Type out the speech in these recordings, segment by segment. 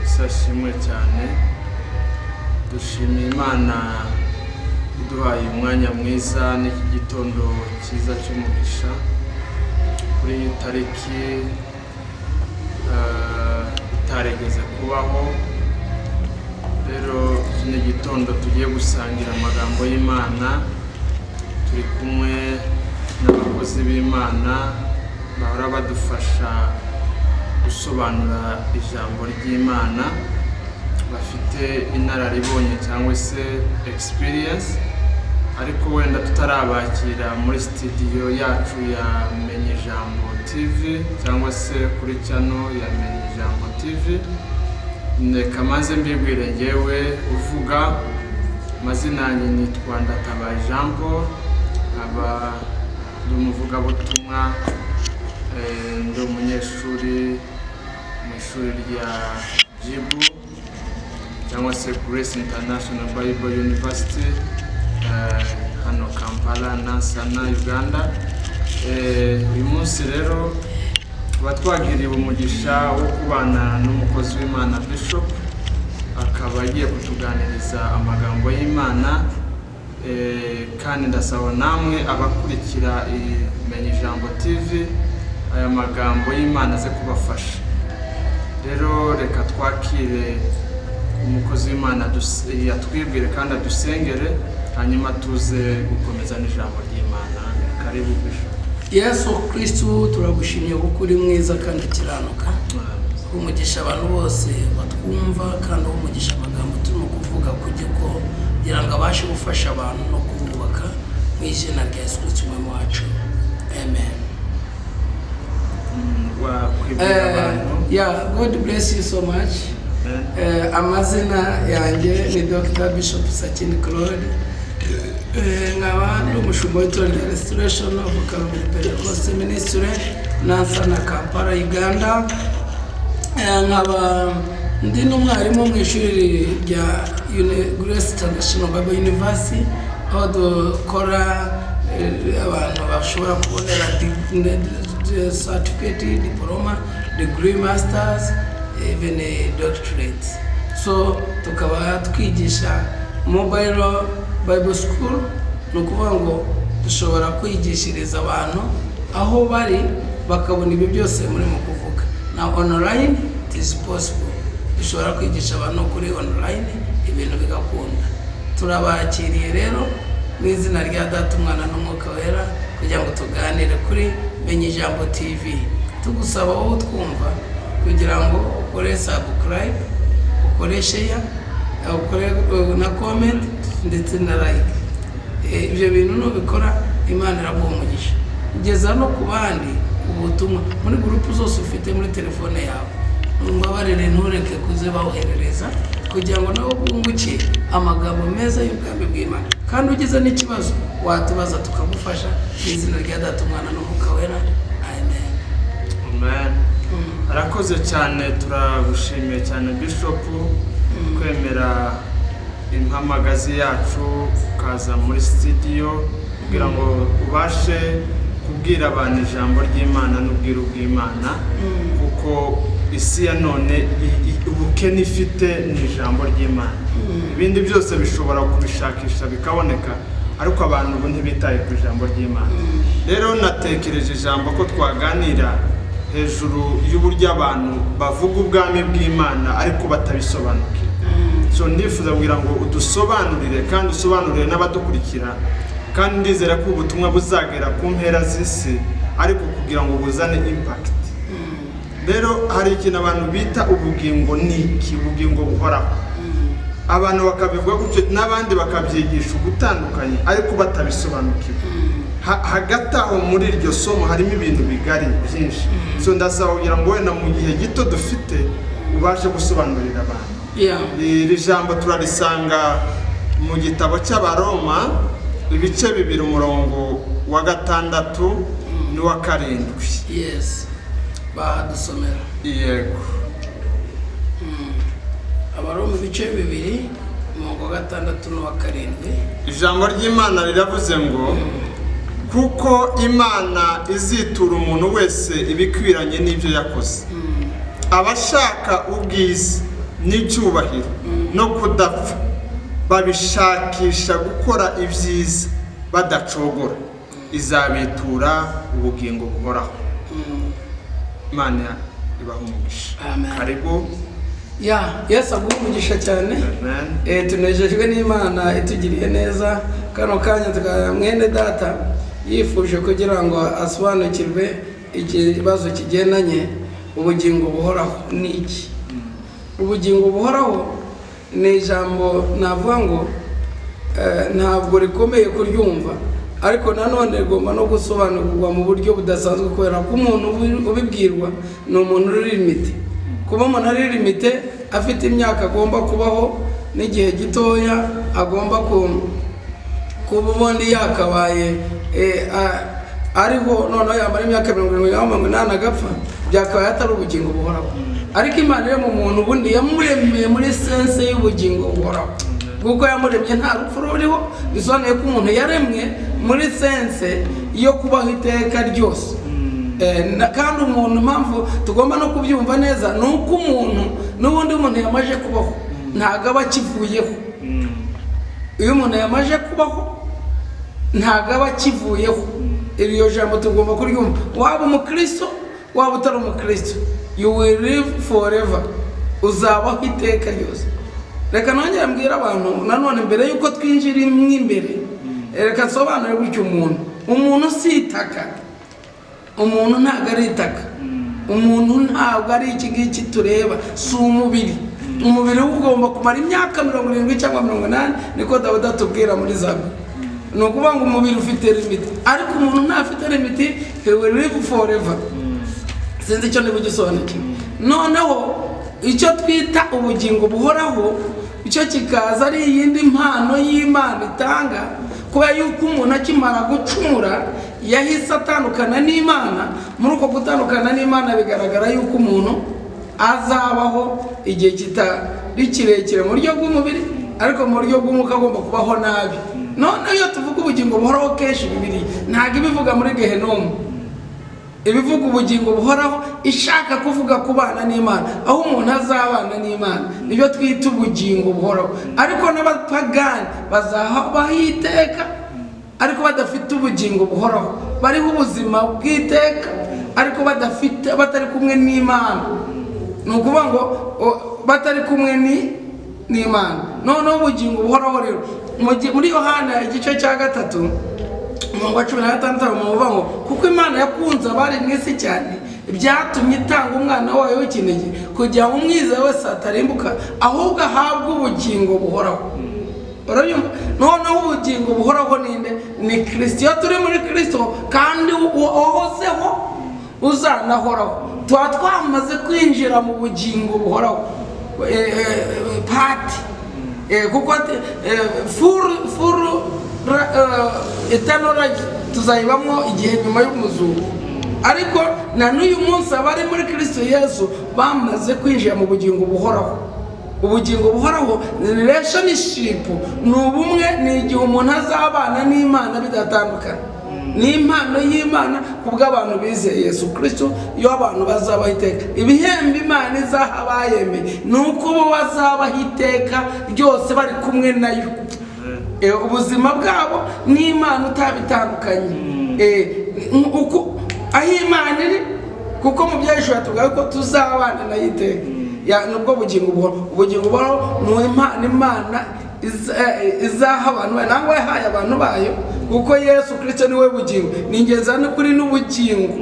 Sashimwe cyane, dushimiye Imana iduhaye umwanya mwiza n'iki gitondo cyiza cy'umugisha kuri iyi tariki itaregeze kubaho. Rero iki ni igitondo tugiye gusangira amagambo y'Imana, turi kumwe n'abakozi b'Imana bahora badufasha gusobanura ijambo ry'Imana, bafite inararibonye cyangwa se experience. Ariko wenda tutarabakira muri studio yacu ya Menya Ijambo TV cyangwa se kuri channel ya Menya Ijambo TV, reka maze mbibwire ngewe uvuga. Amazina yanjye nitwa Ndatabaye Jean Paul, nkaba ndi umuvugabutumwa, ndi umunyeshuri mu ishuri rya Jibu cyangwa se Grace International Bible University, hano Kampala, Nansana, Uganda. Uyu munsi rero tuba twagiriwe umugisha wo kubana n'umukozi w'Imana Bishop, akaba agiye kutuganiriza amagambo y'Imana. Kandi ndasaba namwe abakurikira Menya Ijambo TV, aya magambo y'Imana aze kubafasha. Rero reka twakire umukozi w'Imana, yatwibwire kandi adusengere, hanyuma tuze gukomeza n'ijambo ry'Imana. Karibu, Bishop. Yesu Kirisitu, turagushimye kuko uri mwiza kandi ukiranuka. Umugisha abantu bose batwumva, kandi uha umugisha amagambo turimo kuvuga kugira ngo abashe gufasha abantu no kububaka, mu izina rya Yesu Kirisitu Umwami wacu, amen. Wakwibwira abantu. Yeah, God bless you so much. Amen. Amazina yanjye ni Dr Bishop Sakindi Claude. Nkaba ndi umushumba w'itorero rya Restoration of Calvary Pentecost Ministry, Nansana, Kampala, Uganda. Nkaba ndi n'umwarimu mu ishuri rya Grace International Bible University, aho dukora abantu bashobora kubonera certificate, diploma, degree, masters, even a doctorate. So tukaba twigisha mobile Bible school, ni ukuvuga ngo dushobora kwigishiriza abantu aho bari bakabona ibyo byose murimo kuvuga. Na online it is possible, dushobora kwigisha abantu kuri online, ibintu bigakunda. Turabakiriye rero mu izina rya Data, Umwana n'Umwuka Wera, kugira ngo tuganire kuri Menya Ijambo TV. Tugusaba wowe utwumva kugira ngo ukore subscribe, ukore share, ukore na comment ndetse na like. Ibyo bintu nubikora, Imana iraguha umugisha. Ugeza no ku bandi ubutumwa muri group zose ufite muri telefone yawe. Mbabarire, ntureke kuzibawoherereza kugira ngo nabo bunguke amagambo meza y'ubwami bw'Imana. Kandi ugize n'ikibazo watubaza tukagufasha, mu izina rya Data, Umwana n'Umwuka Wera, amen. Amen. Arakoze cyane, turagushimiye cyane, Bishop, kwemera impamagazi yacu ukaza muri studio kugira ngo ubashe kubwira abantu ijambo ry'Imana n'ubwiru bw'Imana, kuko isi ya none ubukene ifite ni ijambo ry'Imana. Ibindi byose bishobora kubishakisha bikaboneka, ariko abantu ubu ntibitaye ku ijambo ry'Imana. Rero natekereje ijambo ko twaganira hejuru y'uburyo abantu bavuga ubwami bw'Imana ariko batabisobanukiwe. So ndifuza kugira ngo udusobanurire kandi usobanurire n'abadukurikira, kandi ndizera ko ubutumwa buzagera ku mpera z'isi, ariko kugira ngo buzane impact. Rero hari ikintu abantu bita ubugingo. Ni iki ubugingo buhoraho? Abantu bakabivuga gutyo, n'abandi bakabyigisha ugutandukanye, ariko batabisobanukiwe. Hagati aho muri iryo somo harimo ibintu bigari byinshi. So ndasaba kugira ngo wenda mu gihe gito dufite ubashe gusobanurira abantu. Iri jambo turarisanga mu gitabo cy'Abaroma, ibice 2, umurongo wa 6 n'uwa 7. Yes, bahadusomera. Yego. Abaroma ibice 2, umurongo wa 6 n'uwa 7. Ijambo ry'Imana riravuze ngo: "Kuko Imana izitura umuntu wese ibikwiranye n'ibyo yakoze." Abashaka ubwiza n'icyubahiro no kudapfa babishakisha gukora ibyiza badacogora, izabitura ubugingo buhoraho. Imana ibaha umugisha. Amen. Karibu. Ya, Yesu aguhe umugisha cyane. Amen. Tunejejwe n'Imana itugiriye neza. Kano kanya tukaba mwene data yifuje kugira ngo asobanukirwe ikibazo kigendanye ubugingo buhoraho ni iki. Ubugingo buhoraho ni ijambo navuga ngo ntabwo rikomeye kuryumva, ariko nanone rigomba no gusobanurwa mu buryo budasanzwe, kubera ko umuntu ubibwirwa ni umuntu uri limité. Kuba umuntu ari limité, afite imyaka agomba kubaho n'igihe gitoya agomba kuba ubundi yakabaye ariho, noneho yamara imyaka 70 cyangwa 80 agapfa, byakabaye atari ubugingo buhoraho. Ariko Imana iri mu muntu, ubundi yamuremeye muri sense y'ubugingo buhoraho, kuko yamuremye nta rupfu ruriho. Bisobanuye ko umuntu yaremwe muri sense yo kubaho iteka ryose. Kandi umuntu, impamvu tugomba no kubyumva neza ni uko umuntu n'ubundi, umuntu yamaze kubaho ntabwo aba akivuyeho. Iyo umuntu yamaze kubaho ntabwo aba akivuyeho. Iryo jambo tugomba kuryumva. Waba umukristo, waba utari umukristo, you will live forever, uzabaho iteka ryose. Reka nongere mbwire abantu nanone, mbere y'uko twinjira mo imbere, reka nsobanure gutyo: umuntu si itaka. Umuntu ntabwo ari itaka. Umuntu ntabwo ari iki ngiki tureba, si umubiri. Umubiri we ugomba kumara imyaka 70 cyangwa 80, niko Dawidi atubwira muri Zaburi. Ni ukuvuga ngo umubiri ufite limite, ariko umuntu ntafite limite. He will live forever. Sinzi icyo niba ugisobanukiwe. Noneho icyo twita ubugingo buhoraho, icyo kikaza ari iyindi mpano y'Imana itanga, kubera yuko umuntu akimara gucumura yahise atandukana n'Imana. Muri uko gutandukana n'Imana bigaragara yuko umuntu azabaho igihe kitari kirekire mu buryo bw'umubiri, ariko mu buryo bw'umwuka agomba kubaho nabi. Noneho iyo tuvuga ubugingo buhoraho, kenshi Bibiri ntabwo ibivuga muri gehenomu. Ibivuga ubugingo buhoraho ishaka kuvuga kubana n'Imana, aho umuntu azabana n'Imana, nibyo twita ubugingo buhoraho. Ariko n'abapagani bazabaho iteka ariko badafite ubugingo buhoraho. Bariho ubuzima bw'iteka ariko badafite, batari kumwe n'Imana. Ni ukuvuga ngo batari kumwe n'Imana. Noneho ubugingo buhoraho rero, muri Yohana igice cya 3, umurongo wa 16, umuntu uvuga ngo: "Kuko Imana yakunze abari mu isi cyane, byatumye itanga umwana wayo w'ikinege, kugira ngo umwizera wese atarimbuka, ahubwo ahabwe ubugingo buhoraho." Urabyumva? Noneho ubugingo buhoraho ninde? Ni Kirisito. Iyo turi muri Kirisito kandi wahozeho, uzanahoraho, tuba twamaze kwinjira mu bugingo buhoraho. Pati kuko full eternal life tuzayibamo igihe nyuma y'umuzuko, ariko na n'uyu munsi abari muri Kirisito Yesu bamaze kwinjira mu bugingo buhoraho. Ubugingo buhoraho ni relationship, ni ubumwe, ni igihe umuntu azabana n'Imana bidatandukana. Ni impano y'Imana ku bw'abantu bizeye Yesu Kirisito. Iyo abantu bazabaho iteka, ibihembo Imana izaha abayemeye ni uko bo bazabaho iteka ryose bari kumwe nayo. Ubuzima bwabo n'Imana utabitandukanye. Uko aho Imana iri, kuko mu byahishura tuvuga ko tuzabana nayo iteka. Nubwo bugingo buhoraho. Ubugingo buhoraho ni impano Imana izaha abantu bayo, nangwa yahaye abantu bayo, kuko Yesu Kirisito niwe bugingo. Ni ingenzi hano kuri n'ubugingo.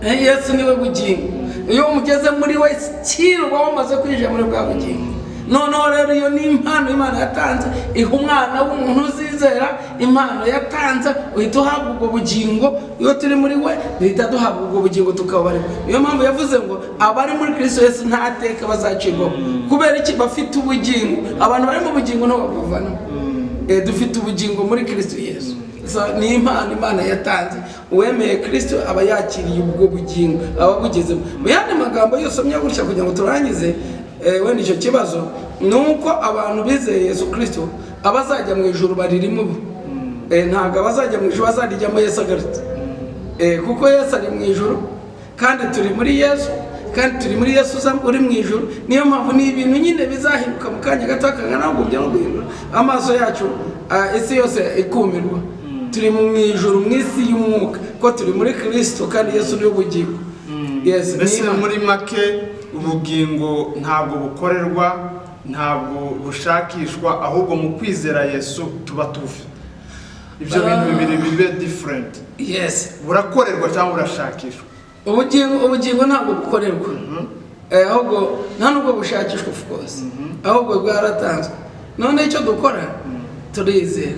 Yesu niwe bugingo. Iyo umugeze muri we kira, uba wamaze kwinjira muri bwa bugingo. Noneho rero iyo ni impano Imana yatanze, iha umwana w'umuntu uzizera. Impano yatanze, uhita uhabwa ubwo bugingo. Iyo turi muri we duhita duhabwa ubwo bugingo, tukababarira. Niyo mpamvu yavuze ngo abari muri Kirisito Yesu nta teka bazacirwaho. Kubera iki? Bafite ubugingo. Abantu bari mu bugingo nabo bavanamo. Dufite ubugingo muri Kirisito Yesu. So, ni impano Imana yatanze. Uwemeye Kirisito aba yakiriye ubwo bugingo, aba abugezemo. Mu yandi magambo yose usomye gutya, kugira ngo turangize wenda icyo kibazo, ni uko abantu bizeye Yesu Kirisito, abazajya mu ijuru baririmo ubu. Ntabwo abazajya mu ijuru bazarijyamo Yesu agarutse. Kuko Yesu ari mu ijuru kandi turi muri Yesu. Kandi turi muri Yesu uri mu ijuru. Niyo mpamvu ni ibintu nyine bizahinduka mu kanya gato kangana no guhumbya no guhindura amaso yacu, isi yose ikumirwa. Turi mu ijuru, mu isi y'umwuka, ko turi muri Kirisito, kandi Yesu ni ubugingo. Yes, Mbese ni Imana. muri make, ubugingo ntabwo bukorerwa, ntabwo bushakishwa, ahubwo mu kwizera Yesu tuba tubufite. Ibyo bintu bibiri bibe different. Yes. Burakorerwa cyangwa burashakishwa? Ubugingo ntabwo bukorerwa, ahubwo nta nubwo bushakishwa, of course, ahubwo bwaratanzwe. None icyo dukora, turizera.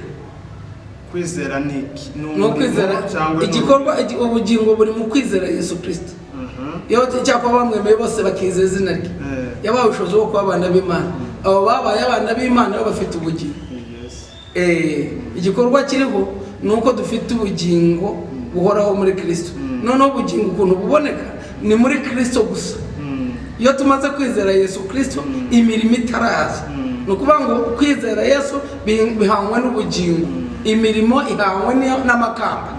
Kwizera ni iki? Ni Ni umurimo ukwizera cyangwa ni igikorwa. Ubugingo buri mu kwizera Yesu Kirisito. Iyo cyakora bamwemeye bose bakizera izina rye, yabaye ubushobozi bwo kuba abana b'Imana. Abo babaye abana b'Imana bo bafite ubugingo. Igikorwa kiriho ni uko dufite ubugingo buhoraho muri Kirisito. Noneho ubugingo ukuntu buboneka ni muri Kirisito gusa. Iyo tumaze kwizera Yesu Kirisito, imirimo itaraza, ni ukuvuga ngo kwizera Yesu bihangwa n'ubugingo, imirimo ihangwa n'amakamba.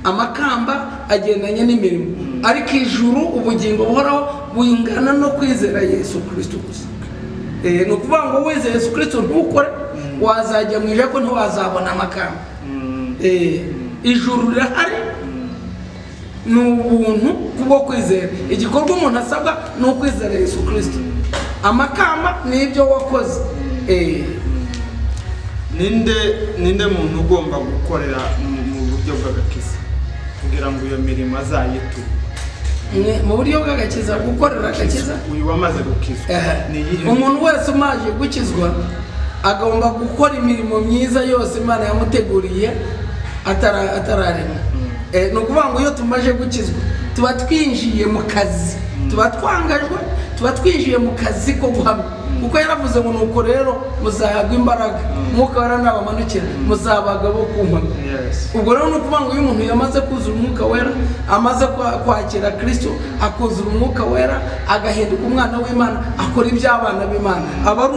Amakamba agendanye n'imirimo, ariko ijuru, ubugingo buhoraho, bungana no kwizera Yesu Kirisito gusa. Ni ukuvuga ngo wizeye Yesu Kirisito ntukore, wazajya mu ijuru, ariko ntiwazabona amakamba. Ijuru rirahari, ni ubuntu kubwo kwizera. Igikorwa umuntu asabwa ni ukwizera Yesu Kirisito, amakamba ni ibyo wakoze. Ninde muntu ugomba gukorera mu buryo bw'agakiza kugira ngo iyo mirimo azayiture? Mu buryo bw'agakiza, gukorera agakiza? Uyu wamaze gukizwa, ni iyihe? Umuntu wese umaze gukizwa agomba gukora imirimo myiza yose Imana yamuteguriye atararemwa. Ni ukuvuga ngo iyo tumaze gukizwa tuba twinjiye mu kazi, tuba twangajwe, tuba twinjiye mu kazi ko guhamya, kuko yaravuze ngo: "Nuko rero muzahabwa imbaraga, Umwuka Wera nabamanukira, muzabaga bo kumpamya." Ubwo rero ni ukuvuga ngo iyo umuntu yamaze kuzura Umwuka Wera, amaze kwakira Kirisito, akuzura Umwuka Wera, agahinduka umwana w'Imana, akora iby'abana b'Imana, aba ari